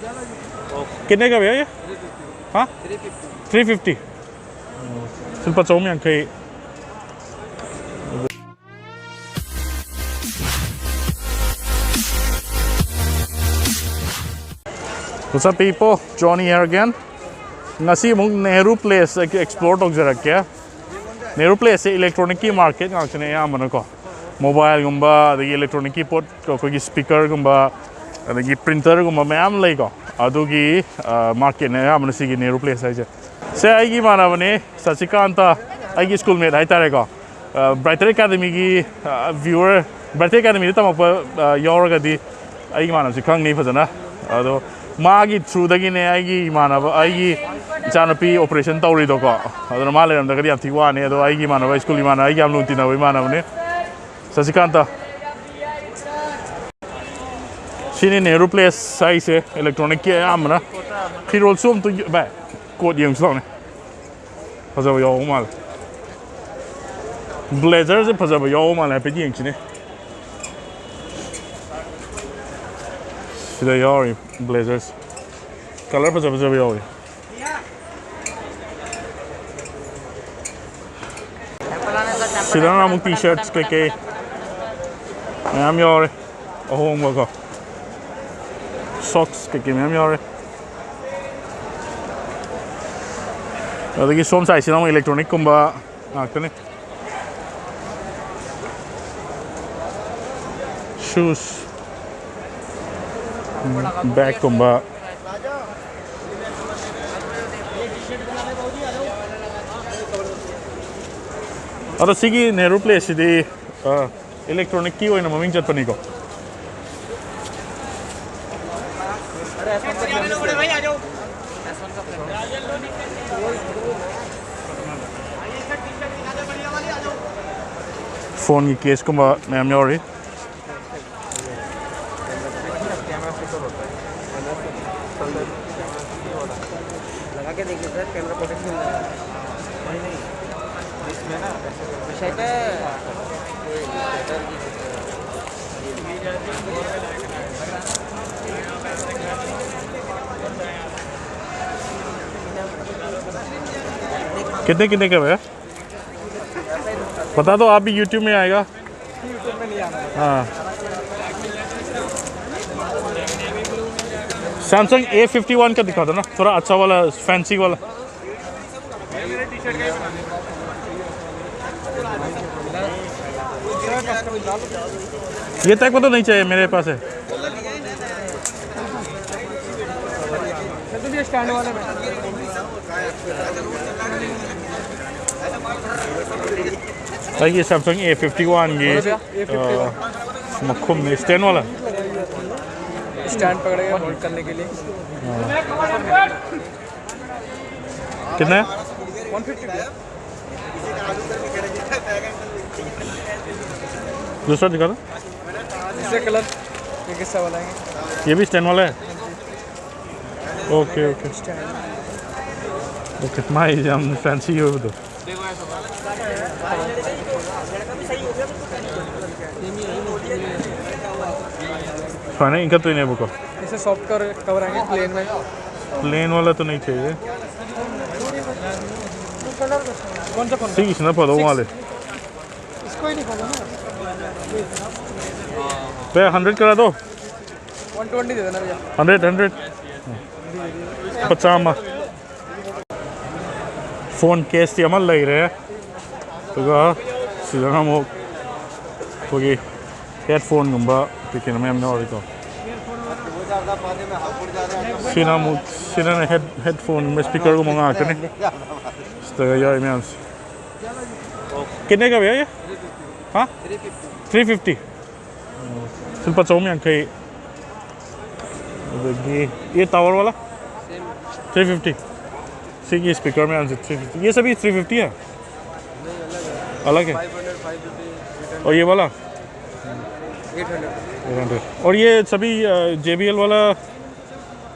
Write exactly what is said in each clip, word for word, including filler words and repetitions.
कितने का भैया ये? हाँ, थ्री फिफ्टी। ꯂꯨꯄꯥ ꯆꯍꯨꯝ ꯌꯥꯡꯈꯩ꯫ What's up, people? Johnny here again. ꯉꯁꯤ ꯑꯃꯨꯛ ꯅꯦꯍꯔꯨ ꯄ꯭ꯂꯦꯁ ꯑꯦꯛꯁꯄ꯭ꯂꯣꯔ ꯇꯧꯖꯔꯛꯀꯦ꯫ ꯅꯦꯍꯔꯨ ꯄ꯭ꯂꯦꯁꯁꯦ ꯏꯂꯦꯛꯇ꯭ꯔꯣꯅꯤꯛꯀꯤ ꯃꯥꯔꯀꯦꯠ ꯉꯥꯛꯇꯅꯦ ꯑꯌꯥꯝꯕꯅꯀꯣ꯫ ꯃꯣꯕꯥꯏꯜꯒꯨꯝꯕ, ꯑꯗꯒꯤ ꯏꯂꯦꯛꯇ꯭ꯔꯣꯅꯤꯛꯀꯤ ꯄꯣꯠ, ꯑꯩꯈꯣꯏꯒꯤ ꯁ꯭ꯄꯤꯀꯔꯒꯨꯝꯕ, ꯑꯗꯒꯤ ꯄ꯭ꯔꯤꯟꯇꯔꯒꯨꯝꯕ ꯃꯌꯥꯝ ꯂꯩꯀꯣ꯫ ꯑꯗꯨꯒꯤ, ꯑ, ꯃꯥꯔꯀꯦꯠꯅꯦ ꯑꯌꯥꯝꯕꯅ ꯁꯤꯒꯤ ꯅꯦꯍꯔꯨ ꯄ꯭ꯂꯦꯁ ꯍꯥꯏꯁꯦ꯫ ꯁꯦ, ꯑꯩꯒꯤ ꯏꯃꯥꯟꯅꯕꯅꯦ ꯁꯆꯤꯀꯥꯟꯇ, ꯑꯩꯒꯤ ꯁ꯭ꯀꯨꯜꯃꯦꯠ ꯍꯥꯏꯇꯥꯔꯦꯀꯣ꯫ ꯑ, ꯕ꯭ꯔꯥꯏꯇꯔ ꯑꯦꯀꯥꯗꯃꯤꯒꯤ, ꯑ, ꯚ꯭ꯌꯨꯋꯔ, ꯕ꯭ꯔꯥꯏꯇꯔ ꯑꯦꯀꯥꯗꯃꯤꯗ ꯇꯝꯃꯛꯄ, ꯑ, ꯌꯥꯎꯔꯒꯗꯤ ꯑꯩꯒꯤ ꯏꯃꯥꯟꯅꯕꯁꯤ ꯈꯪꯅꯤ ꯐꯖꯅ꯫ ꯑꯗꯣ ꯃꯥꯒꯤ ꯊ꯭ꯔꯨꯗꯒꯤꯅꯦ ꯑꯩꯒꯤ ꯏꯃꯥꯟꯅꯕ, ꯑꯩꯒꯤ ꯏꯆꯥꯅꯨꯄꯤ ꯑꯣꯄꯔꯦꯁꯟ ꯇꯧꯔꯤꯗꯣꯀꯣ꯫ ꯑꯗꯨꯅ ꯃꯥ ꯂꯩꯔꯝꯗ꯭ꯔꯒꯗꯤ ꯌꯥꯝ ꯊꯤ ꯋꯥꯅꯤ꯫ ꯑꯗꯣ ꯑꯩꯒꯤ ꯏꯃꯥꯟꯅꯕ, ꯁ꯭ꯀꯨꯜ ꯏꯃꯥꯟꯅꯕ, ꯑꯩꯒꯤ ꯌꯥꯝ ꯂꯨꯅ ꯇꯤꯟꯅꯕ ꯏꯃꯥꯟꯅꯕꯅꯦ ꯁꯆꯤꯀꯥꯟꯇ꯫ ꯁꯤꯅꯤ ꯅꯦꯍꯔꯨ ꯄ꯭ꯂꯦꯁ ꯍꯥꯏꯁꯦ, ꯏꯂꯦꯛꯇ꯭ꯔꯣꯅꯤꯛꯀꯤ ꯑꯌꯥꯝꯕꯅ꯫ ꯐꯤꯔꯣꯜꯁꯨ ꯑꯝꯇ ꯌ-, ꯚꯥꯏ, ꯀꯣꯠ ꯌꯦꯡꯁꯤ ꯂꯥꯎꯅꯦ꯫ ꯐꯖꯕ ꯌꯥꯎꯕ ꯃꯥꯜꯂꯦ꯫ ꯕ꯭ꯂꯦꯖꯔꯁꯦ ꯐꯖꯕ ꯌꯥꯎꯕ ꯃꯥꯜꯂꯦ, ꯍꯥꯏꯐꯦꯠ ꯌꯦꯡꯁꯤꯅꯦ꯫ ꯁꯤꯗ ꯌꯥꯎꯔꯤ ꯕ꯭ꯂꯦꯖꯔꯁꯦ꯫ ꯀꯂꯔ ꯐꯖ ꯐꯖꯕ ꯌꯥꯎꯔꯤ꯫ ꯁꯤꯗꯅ ꯑꯃꯨꯛ ꯇꯤ ꯁꯔꯠꯁ ꯀꯩꯀꯩ ꯃꯌꯥꯝ ꯌꯥꯎꯔꯦ꯫ ꯑꯍꯣꯡꯕꯀꯣ꯫ ꯁꯣꯛꯁ ꯀꯩꯀꯩ ꯃꯌꯥꯝ ꯌꯥꯎꯔꯦ꯫ ꯑꯗꯒꯤ ꯁꯣꯝ ꯁꯥꯏꯠꯁꯤꯅ ꯑꯃꯨꯛ ꯏꯂꯦꯛꯇ꯭ꯔꯣꯅꯤꯛꯀꯨꯝꯕ ꯉꯥꯛꯇꯅꯤ꯫ ꯁꯨꯁ, ꯕꯦꯛꯀꯨꯝꯕ꯫ ꯑꯗꯣ ꯁꯤꯒꯤ ꯅꯦꯍꯔꯨ ꯄ꯭ꯂꯦꯁꯁꯤꯗꯤ, ꯑ, ꯏꯂꯦꯛꯇ꯭ꯔꯣꯅꯤꯛꯀꯤ ꯑꯣꯏꯅ ꯃꯃꯤꯡ ꯆꯠꯄꯅꯤꯀꯣ꯫ ꯐꯣꯟꯒꯤ ꯀꯦꯁꯀꯨꯝꯕ ꯃꯌꯥꯝ ꯌꯥꯎꯔꯤ꯫ कैमरा से तो होता है। कैमरा से तो होता है। कैमरा से तो होता है। लगा के देखिए सर, कैमरा प्रोटेक्शन लगा है। नहीं, नहीं, इसमें ना ऐसे करके शटर, शटर की, कितने कितने का भैया? बता दो, आप भी YouTube में आएगा। हाँ। सैमसंग ए फिफ्टी वन का दिखा दो ना, थोड़ा अच्छा वाला, फैंसी वाला। ये टाइप का तो नहीं चाहिए, मेरे पास है। ये सैमसंग ए फिफ्टी वन ये, मखुम स्टैंड वाला। स्टैंड पकड़ेगा होल्ड करने के लिए। कितना है? One fifty. दूसरा दिखा दो। दूसरा कलर, ये किस्सा वाला है? ये भी स्टैंड वाला है। Okay, okay. ओके, माई, हम फैंसी हो तो। फाइनल इनका तो ही नहीं बुको। इसे सॉफ्ट कवर, कवर आएंगे प्लेन में। प्लेन वाला तो नहीं चाहिए। कौन सा कौन सा? सिक्स ना पड़ो वाले। इसको ही निकालो ना। भैया, हंड्रेड करा दो। वन ट्वेंटी दे देना भैया। Hundred, hundred. पचामा। ꯐꯣꯟ ꯀꯦꯁꯇꯤ ꯑꯃ ꯂꯩꯔꯦ꯫ ꯑꯗꯨꯒ ꯁꯤꯗꯅ ꯑꯃꯨꯛ ꯑꯩꯈꯣꯏꯒꯤ ꯍꯦꯠꯐꯣꯟꯒꯨꯝꯕ ꯀꯩ ꯀꯩꯅꯣ ꯃꯌꯥꯝ ꯌꯥꯎꯔꯤꯀꯣ꯫ ꯁꯤꯅ ꯑꯃꯨꯛ, ꯁꯤꯅ ꯍꯦꯠ, ꯍꯦꯠꯐꯣꯟꯒꯨꯝꯕ, ꯁ꯭ꯄꯤꯀꯔꯒꯨꯝꯕ ꯉꯥꯛꯇꯅꯤ ꯁꯤꯗꯒ ꯌꯥꯎꯔꯤ ꯃꯌꯥꯝꯁꯦ꯫ कितने का भैया ये? हाँ, थ्री फिफ्टी। ꯂꯨꯄꯥ ꯆꯍꯨꯝ ꯌꯥꯡꯈꯩ꯫ ꯑꯗꯒꯤ ये टावर वाला? Three fifty. ꯁꯤꯒꯤ ꯁ꯭ꯄꯤꯀꯔ ꯃꯌꯥꯝꯁꯦ ꯊ꯭ꯔꯤ ꯐꯤꯐꯇꯤ, ये सभी थ्री फिफ्टी है? अलग है। और ये वाला? Eight hundred. और ये सभी जे बी एल वाला?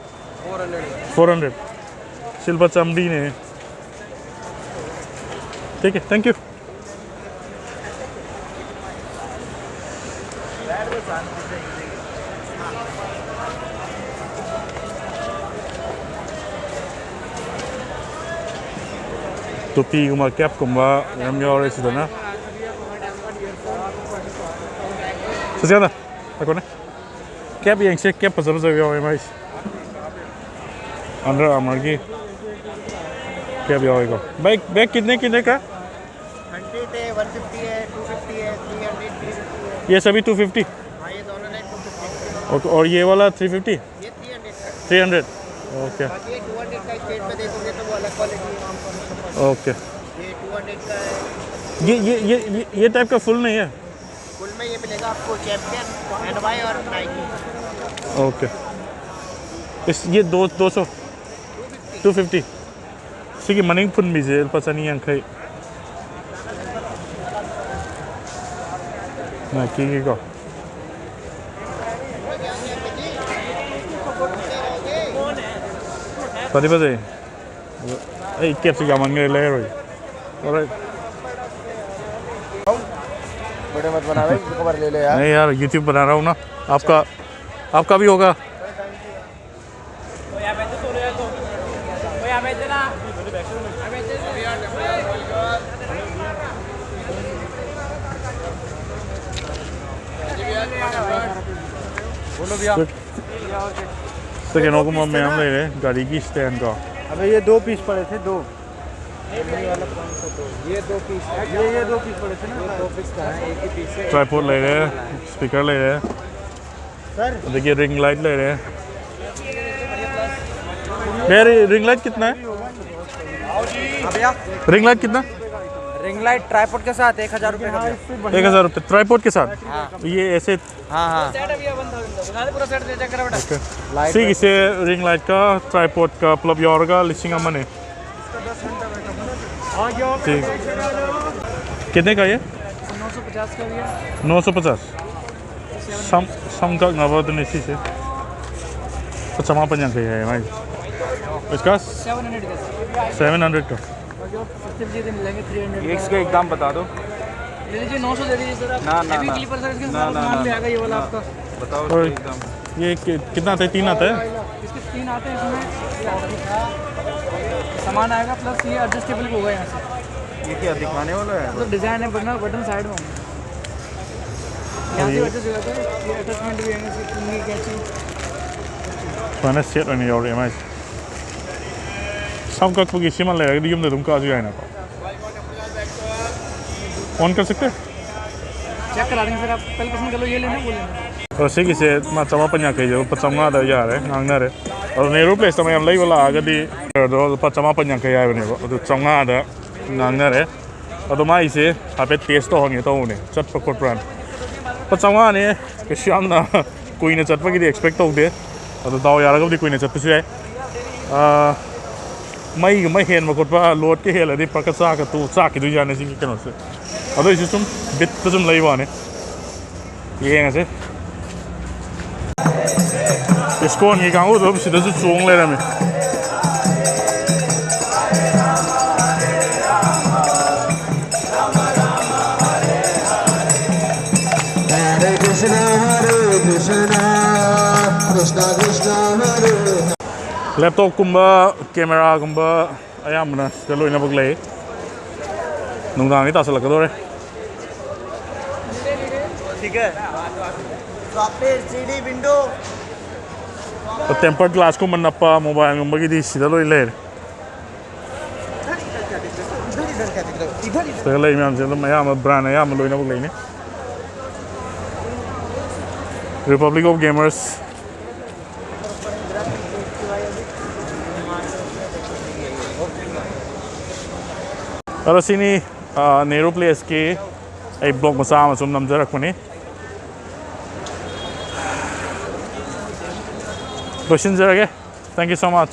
Four hundred. ꯁꯤ ꯂꯨꯄꯥ ꯆꯥꯝꯃꯔꯤꯅꯦ꯫ ठीक है, थैंक यू। ꯇꯨꯄꯤꯒꯨꯝꯕ, ꯀꯦꯞꯀꯨꯝꯕ ꯃꯌꯥꯝ ꯌꯥꯎꯔꯦ ꯁꯤꯗꯅ꯫ ꯁꯨꯖꯥꯅ, ꯉꯥꯏꯈꯣꯅꯦ꯫ ꯀꯦꯞ ꯌꯦꯡꯁꯦ, ꯀꯦꯞ ꯐꯖ ꯐꯖꯕ ꯌꯥꯎꯋꯦ ꯃꯥꯏꯁꯦ꯫ Under Armourꯒꯤ ꯀꯦꯞ ꯌꯥꯎꯋꯦꯀꯣ꯫ भाई, बैग कितने कितने का? हंड्रेड है, वन फिफ्टी है, टू फिफ्टी है, थ्री हंड्रेड, थ्री फिफ्टी है। ये सभी टू फिफ्टी? हाँ, ये दोनों है टू फिफ्टी। ओके, और ये वाला थ्री फिफ्टी? ये थ्री हंड्रेड का है। Three hundred. ओके। बाकी ये टू हंड्रेड का स्टेट में देखोगे तो वो अलग क्वालिटी है। ओके। ये टू हंड्रेड का है। ये ये ये ये, ये टाइप का फुल नहीं है? फुल में ये मिलेगा आपको चैंपियन, एनवाई और नाइकी। ओके। इस ये दो दो सौ, टू फिफ्टी। ꯁꯤꯒꯤ ꯃꯅꯤꯡ ꯐꯨꯟꯕꯤꯁꯦ ꯂꯨꯄꯥ ꯆꯅꯤ ꯌꯥꯡꯈꯩ꯫ ꯅꯥꯏꯀꯤꯒꯤꯀꯣ꯫ ꯐꯗꯤ ꯐꯖꯩ꯫ ꯑꯗꯣ ꯑꯩ ꯀꯦꯞꯁꯤ ꯌꯥꯝꯃꯟꯈ꯭ꯔꯦ, ꯂꯩꯔꯔꯣꯏ꯫ Alright. बड़े मत बनावे, इसको कवर ले ले यार। नहीं यार, YouTube बना रहा हूँ ना। आपका, आपका भी होगा। बोलो भैया। ꯁꯤ ꯀꯩꯅꯣꯒꯨꯝꯕ ꯃꯌꯥꯝ ꯂꯩꯔꯦ, ꯒꯥꯔꯤꯒꯤ ꯁ꯭ꯇꯦꯟ ꯀꯣ꯫ अबे ये दो पीस पड़े थे, दो। ये दो पीस है। ये ये दो पीस पड़े थे ना। दो पीस का है, एक ही पीस है। ꯇ꯭ꯔꯥꯏꯄꯣꯗ ꯂꯩꯔꯦ, ꯁ꯭ꯄꯤꯀꯔ ꯂꯩꯔꯦ, सर, ꯑꯗꯒꯤ ꯔꯤꯡ ꯂꯥꯏꯠ ꯂꯩꯔꯦ꯫ भैया, रिंग लाइट कितना है? हाँ भैया। रिंग लाइट कितना? रिंग लाइट ट्राइपॉड के साथ एक हजार रुपये का भैया। एक हज़ार रुपये ट्राइपॉड के साथ। हाँ। ये ऐसे हाँ हाँ। ꯁꯤꯒꯤꯁꯦ ꯔꯤꯡ ꯂꯥꯏꯠꯀ ꯇ꯭ꯔꯥꯏꯄꯣꯗꯀ ꯄꯨꯂꯞ ꯌꯥꯎꯔꯒ ꯂꯤꯁꯤꯡ ꯑꯃꯅꯦ꯫ ठीक। कितने का ये? नौ सौ पचास। ꯁꯝ ꯁꯝ ꯀꯛꯅꯕ ꯑꯗꯨꯅꯦ ꯁꯤꯁꯦ꯫ ꯆꯃꯥꯄꯟ ꯌꯥꯡꯈꯩ ꯍꯥꯏꯌꯦ ꯃꯥꯏꯁꯦ꯫ इसका सेवन हंड्रेड का। इसके एक दाम बता दो। ले लीजिए, नौ सौ दे दीजिए सर आप। ना, ना, ना। क्लिपर सर, इसके ना, साथ ना, माल ना, में आ गया ये वाला ना। आपका। बताओ और इसके एक दाम। ये कि- कितना आता है? तीन आता है। इसके तीन आते हैं इसमें। सामान आएगा, प्लस ये एडजस्टेबल होगा यहाँ से। ये क्या दिखाने वाला है? तो डिजाइन है, बटन, बटन साइड में होंगे। यहाँ से ये एडजस्ट हो जाता है, ये अटैचमेंट भी है, यहाँ से कुंगी कैंची। ꯐꯖꯅ ꯁꯦꯠ ꯑꯣꯏꯅ ꯌꯧꯔꯛꯑꯦ ꯃꯥꯏꯁꯦ꯫ ꯁꯝ ꯀꯛꯄꯒꯤ ꯁꯤꯃ ꯂꯩꯔꯒꯗꯤ ꯌꯨꯝꯗ ꯑꯗꯨꯝ ꯀꯛꯑꯁꯨ ꯌꯥꯏꯅꯀꯣ꯫ ꯑꯣꯟ ꯀꯔ ꯁꯛꯇꯦ? ꯆꯦꯛ ꯀꯔꯥ ꯗꯦꯡꯒꯦ ꯁꯔ, ꯑꯥꯞ ꯄꯍꯂꯦ ꯄꯁꯟꯗ ꯀꯔ ꯂꯣ, ꯌꯦ ꯂꯦꯅꯥ ꯍꯥꯏ ꯕꯣꯂꯦ ꯅꯥ? ꯑꯗꯣ ꯁꯤꯒꯤꯁꯦ ꯃꯥ ꯆꯃꯥꯄꯟ ꯌꯥꯡꯈꯩꯁꯦ ꯂꯨꯄꯥ ꯆꯥꯝꯃꯉꯥꯗ ꯌꯥꯔꯦ, ꯉꯥꯡꯅꯔꯦ꯫ ꯑꯗꯣ ꯅꯦꯍꯔꯨ ꯄ꯭ꯂꯦꯁꯇ ꯃꯌꯥꯝ ꯂꯩꯕ ꯂꯥꯛꯑꯒꯗꯤ ꯑꯗꯣ ꯂꯨꯄꯥ ꯆꯃꯥꯄꯟ ꯌꯥꯡꯈꯩ ꯍꯥꯏꯕꯅꯦꯕ, ꯑꯗꯨ ꯆꯥꯝꯃꯉꯥꯗ ꯉꯥꯡꯅꯔꯦ꯫ ꯑꯗꯣ ꯃꯥꯏꯁꯦ ꯍꯥꯏꯐꯦꯠ ꯇꯦꯁ ꯇꯧꯍꯟꯒꯦ ꯇꯧꯕꯅꯦ, ꯆꯠꯄ ꯈꯣꯠꯄ꯭ꯔꯥꯅ꯫ ꯂꯨꯄꯥ ꯆꯥꯝꯃꯉꯥꯅꯦ, ꯀꯩꯁꯨ ꯌꯥꯝꯅ ꯀꯨꯏꯅ ꯆꯠꯄꯒꯤꯗꯤ ꯑꯦꯛꯁꯄꯦꯛ ꯇꯧꯗꯦ꯫ ꯑꯗꯣ ꯗꯥꯎ ꯌꯥꯔꯒꯕꯨꯗꯤ ꯀꯨꯏꯅ ꯆꯠꯄꯁꯨ ꯌꯥꯏ꯫ ꯑꯥ, ꯃꯩꯒꯨꯝꯕ ꯍꯦꯟꯕ ꯈꯣꯠꯄ, ꯂꯣꯗꯀ ꯍꯦꯜꯂꯗꯤ ꯄ꯭ꯔꯀ ꯆꯥꯛꯀ ꯇꯨ ꯆꯥꯛꯈꯤꯗꯣꯏꯖꯥꯠꯅꯦ ꯁꯤꯒꯤ ꯀꯩꯅꯣꯁꯦ꯫ ꯑꯗꯨ ꯑꯣꯏꯁꯨ ꯁꯨꯝ ꯕꯤꯠꯇ ꯁꯨꯝ ꯂꯩꯕ ꯋꯥꯅꯤ꯫ ꯌꯦꯡꯉꯁꯦ꯫ ꯏꯁꯀꯣꯟꯒꯤ ꯀꯥꯡꯕꯨꯗꯣ ꯁꯤꯗꯁꯨ ꯆꯣꯡ ꯂꯩꯔꯝꯃꯤ꯫ Hare Krishna, Hare Krishna, Krishna Krishna, Hare Hare. ꯂꯦꯞꯇꯣꯞꯀꯨꯝꯕ, ꯀꯦꯃꯦꯔꯥꯒꯨꯝꯕ ꯑꯌꯥꯝꯕꯅ ꯁꯤꯗ ꯂꯣꯏꯅꯃꯛ ꯂꯩ꯫ ꯅꯨꯡꯗꯥꯡꯗꯤ ꯇꯥꯁꯜꯂꯛꯀꯗꯧꯔꯦ꯫ ठीक है। ꯁꯣꯐꯋꯦꯌꯔ, ꯁꯤ ꯗꯤ, ꯋꯤꯟꯗꯣ꯫ ꯇꯦꯝꯄꯔ ꯒ꯭ꯂꯥꯁꯀꯨꯝꯕ ꯅꯞꯄ ꯃꯣꯕꯥꯏꯜꯒꯨꯝꯕꯒꯤꯗꯤ ꯁꯤꯗ ꯂꯣꯏ ꯂꯩꯔꯦ꯫ ꯁꯤꯗ ꯂꯩ ꯃꯌꯥꯝꯁꯦ ꯑꯗꯨꯝ ꯑꯌꯥꯝꯕ ꯕ꯭ꯔꯥꯟ ꯑꯌꯥꯝꯕ ꯂꯣꯏꯅꯃꯛ ꯂꯩꯅꯤ꯫ Republic of Gamers꯫ ꯑꯗꯣ ꯁꯤꯅꯤ, ꯑ, ꯅꯦꯍꯔꯨ ꯄ꯭ꯂꯦꯁꯀꯤ ꯑꯩ ꯕ꯭ꯂꯣꯛ ꯃꯆꯥ ꯑꯃ ꯁꯨꯝ ꯅꯝꯖꯔꯛꯄꯅꯤ꯫ ꯂꯣꯏꯁꯤꯟꯖꯔꯒꯦ꯫ Thank you so much꯫